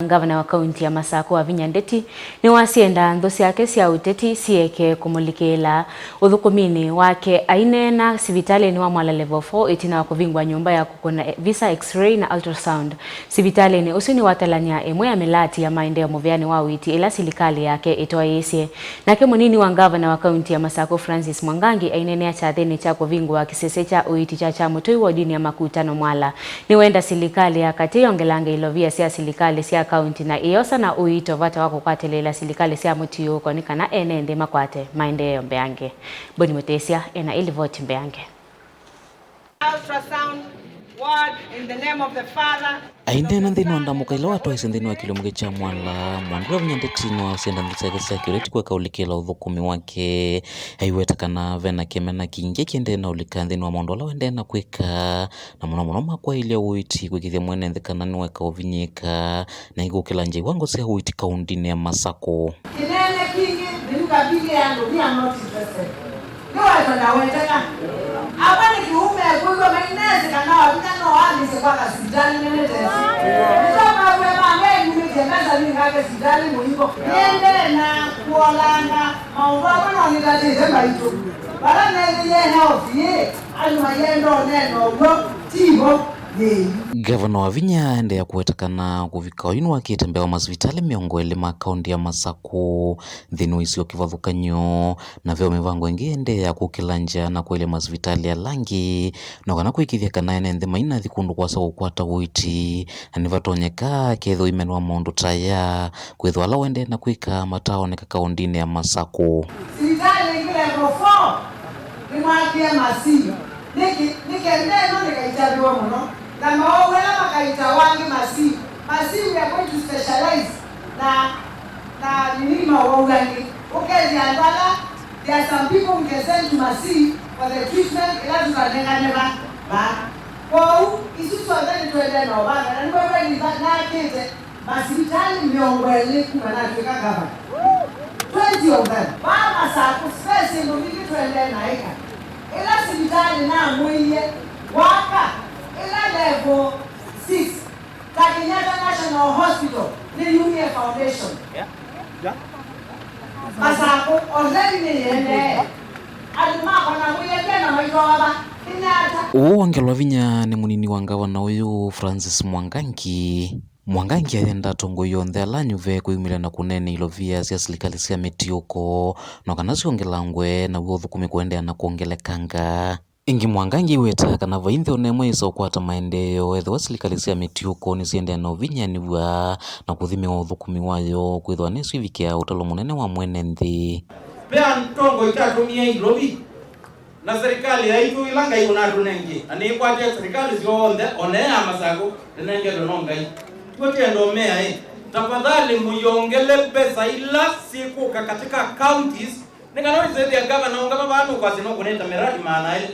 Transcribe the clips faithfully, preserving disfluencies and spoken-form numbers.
Ngavana wa kaunti ya Masakũ Wavinya Ndeti nĩwasyendaa nthũ syake sya ũteti sieke kũmũlikĩĩla ũthũkũminĩ wake aineena sivitalĩnĩ wa Mwala Level four ĩtina wa kũvingũa nyũmba ya kũkũna visa, X-ray na ultrasound. Sivitalĩnĩ ũsu nĩwatalany'a ĩmwe ya mĩlaati ya maendeeo mũvĩanĩ wa ũiiti ĩla silikalĩ yake ĩtwaĩĩsye. Nake mũnini wa ngavana wa kaunti ya Masakũ Francis Mwangangi aineenea kyathĩnĩ kya kũvingũa kĩsese kya ũiiti kya Kyamũtũi wodinĩ ya Makutano Mwala. Nĩwenda silikalĩ ya katĩ yongelange ilovia sya silikalĩ sya kaunti na ĩyosa na ũiito vata wa kũkwatĩlĩĩla silikalĩ sya mũtiũũko nĩ kana ene nthĩ makwate maendeeo mbeange. Boni Mũtĩsya ena ĩlivoti mbeange. Ultrasound ward in the name of the Father. Aineena nthĩnĩ wa ndamũka ĩla watwaĩsye nthĩnĩ wa kĩlĩongo kya Mwala, Mwangi Wavinya Ndeti nĩwasyendaa nthĩ syake sya kĩũteti kweka ũlikĩla ũthũkũmi wake. Aiweta kana ve na kĩmena kingĩ kĩendee na ũlika nthĩnĩ wa maũndũ ala ũendee na kwĩka, na mũno mũno makwaĩlya ũiiti kwĩkĩthya mwene nthĩ kana nĩweka ũvinyĩĩka na ikũkĩlangya iwango sya ũiiti kaũndĩnĩ ya Masakũ. Kĩnene kingĩ, nĩ ukabili ya andũ, we are not interested. Nĩwetana wetana. Ava nĩ kĩume kwĩw'a mainesĩ kana Wavinya no amĩsye kwaka sivitalĩ nene tesi. Nĩtamawe mangeni nĩtie mbesa ningake sivitalĩ mũingo. Nĩendee na kuolanga maũndũ amwe no nĩtatĩte maitũ. Vala methĩie health yĩ, andũ mayenda ũneena ũw'o, tivo. Ngavana Wavinya aendeea kũweta kana kũvika oyu nĩwakĩte mbee wa masivitalĩ mĩongo ĩlĩ ma kaũndĩ ya Masakũ nthĩnĩ wa isio kĩvathũkany'o, na ve o mĩvango ĩngĩ ĩendee ya kũkĩlangya na kũelya masivitalĩ ala angĩ, no kana kwĩkĩthya kana ene nthĩ mainathi kũndũ kũasa kũkwata ũiiti, na nĩvatonyeka kethĩwa imenwa maũndũ ta aya, kwĩthĩwa ala ũendee na kwĩka mataoneka kaũndĩnĩ ya Masakũ. Sivitalĩ ĩngĩ level four nĩmwakie masiu. Nĩkĩ? Nĩ kenda ĩno ndĩkaitavĩwe mũno, na maũũ ala makaitawa angĩ masiu. Masiu we are going to specialize na, na nini maũwau angĩ. Ũkethĩa andũ ala, there are some people we can send to Masii for the treatment ĩla tũkanengane va, va. Kwoou, isu syonthe nĩtũendee na ũvanga, na nĩwew'e nĩva nakĩte masivitalĩ mĩongo ĩlĩ kuma natw'ĩka ngavana. Twenty of them. Vaa Masakũ, ve syĩndũ mbingĩ tũendee na ĩka. Ĩla sivitalĩ namwĩie waka, ĩla level six, ta Kenyatta National Hospital, nĩyumie foundation. Masakũ already nĩyĩendee. Andũ makwa namwĩie tena maitũ ava, Kenyatta. Ũũ wongelwa vinya nĩ mũnini wa ngavana ũyũ, Francis Mwangangi. Mwangangi ayenda atongoi onthe ala anyuve kwĩyumĩlya na kũneenea ilovia sya silikalĩ sya mĩtiũko, no kana syongelangwe, naw'o ũthũkũmi kũendeea na kwongelekanga. Ĩngĩ Mwangangi aiweta kana vai nthĩ ona ĩmwe yĩsa ũkwata maendeeo ethĩwa silikalĩ sya mĩtiũko nĩsiendee na ũvinyanĩw'a na kũthimĩwa ũthũkũmi wayo, kwĩthĩwa nĩsyo ivikĩaa ũtalo mũnene wa mwene nthĩ. Ve atongoi tatũmie ilovi. Na serikali yaitũ ĩla Ngai ũnatũnengie, na nĩĩkwatĩe serikali syonthe, o na ĩya ya Masakũ, nĩnengetwe no Ngai. Tw'o tienda ũmea ĩ, tafadhali mũyongele mbesa ila syĩkũka katika counties, nĩ kana wĩsĩthĩa ngavana ũngama vaa nũkwasya nũkũnĩte miradi maana elĩ.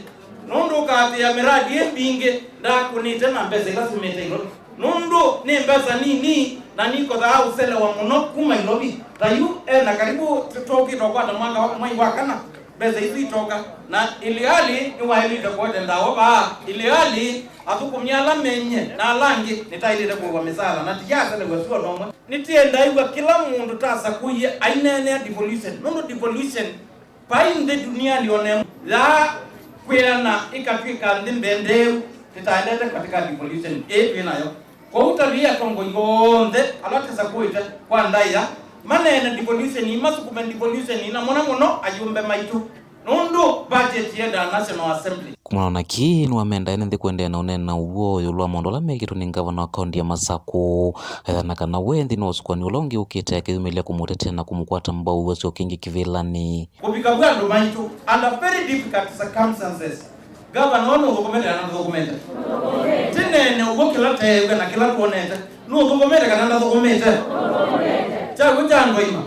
Nũndũ ũkaatĩĩa miradi ĩ mbingĩ, ndakũnĩte na mbesa ila syumĩte Ilovi. Nũndũ nĩ mbesa nini, na nikothaa ũselewa mũno kuma Ilovi. Ta yu, e na karibu tũkĩte ũkwata mwaka wa, mwai wa kana. Mbesa isu itoka, na iliali nĩwaĩlĩte kũete ndawa vaa, iliali athũkũmi ala menye na ala angĩ nĩtaĩlĩte kũĩwa mĩsaala, na tiyaselew'a sua nomwe. Nĩtiendaĩw'a kĩla mũndũ tasakũie aineenea devolution, nũndũ devolution vai nthĩ duniani ona ĩmwe ya kwĩana ĩkatw'ĩka nthĩ mbendeeu, tĩtaendete katika devolution ĩĩ twĩ nayo. Kwoou taviai atongoi onthe ala tũsakũĩte kwa ndaĩa maneene devolution, masukume devolution, na mũno mũno ayũmbe maitũ, nũndũ budget yendaa National Assembly. Kumana na kĩĩ, nĩwamenda ene nthĩ kũendeea na ũneena ũw'o ĩũlũ wa maũndũ ala mekĩtwe nĩ ngavana wa kaũnti ya Masakũ, ethana kana we nthĩnĩ wa ũsũkũani ũla ũngĩ ũkĩte akeyumĩlya kũmũtetea na kũmũkwata mbau asyoke ĩngĩ kĩvĩlanĩ. Kũvika vu andũ maitũ under very difficult circumstances. Ngavana ũũ nũthũkũmĩte kana ndũthũkũmĩte? Tĩneene ũw'o kĩla teew'a na kĩla twonete. Nũthũkũmĩte kana ndathũkũmĩte? Kyaw'o kya andũ aima.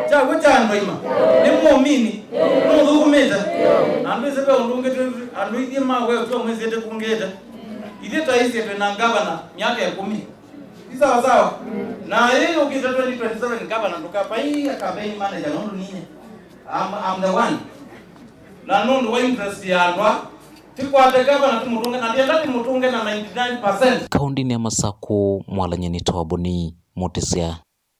Kyaw'o kya andũ aima. Nĩ mũmini. Nũthũkũmĩte. Na andũ ĩsĩ ve ũndũ ũngĩ twĩ, andũ ithyĩ ma weũ twa mwĩsĩ tũkũngĩte. Ithyĩ twaisye twĩ na ngavana myaka ĩkũmi. Ti sawa sawa? Na ĩĩ yũkĩte twenty twenty-seven, ngavana ndũkapai campaign manager nũndũ ninyie. I'm, I'm the one. Na nũndũ wa interest ya andũ aa, tĩkwate ngavana tĩmũtũnge, na ndienda tĩmũtũnge na ninety-nine percent. Kaũndĩnĩ ya Masakũ, Mwalanyeni Toboni. mũtĩsya.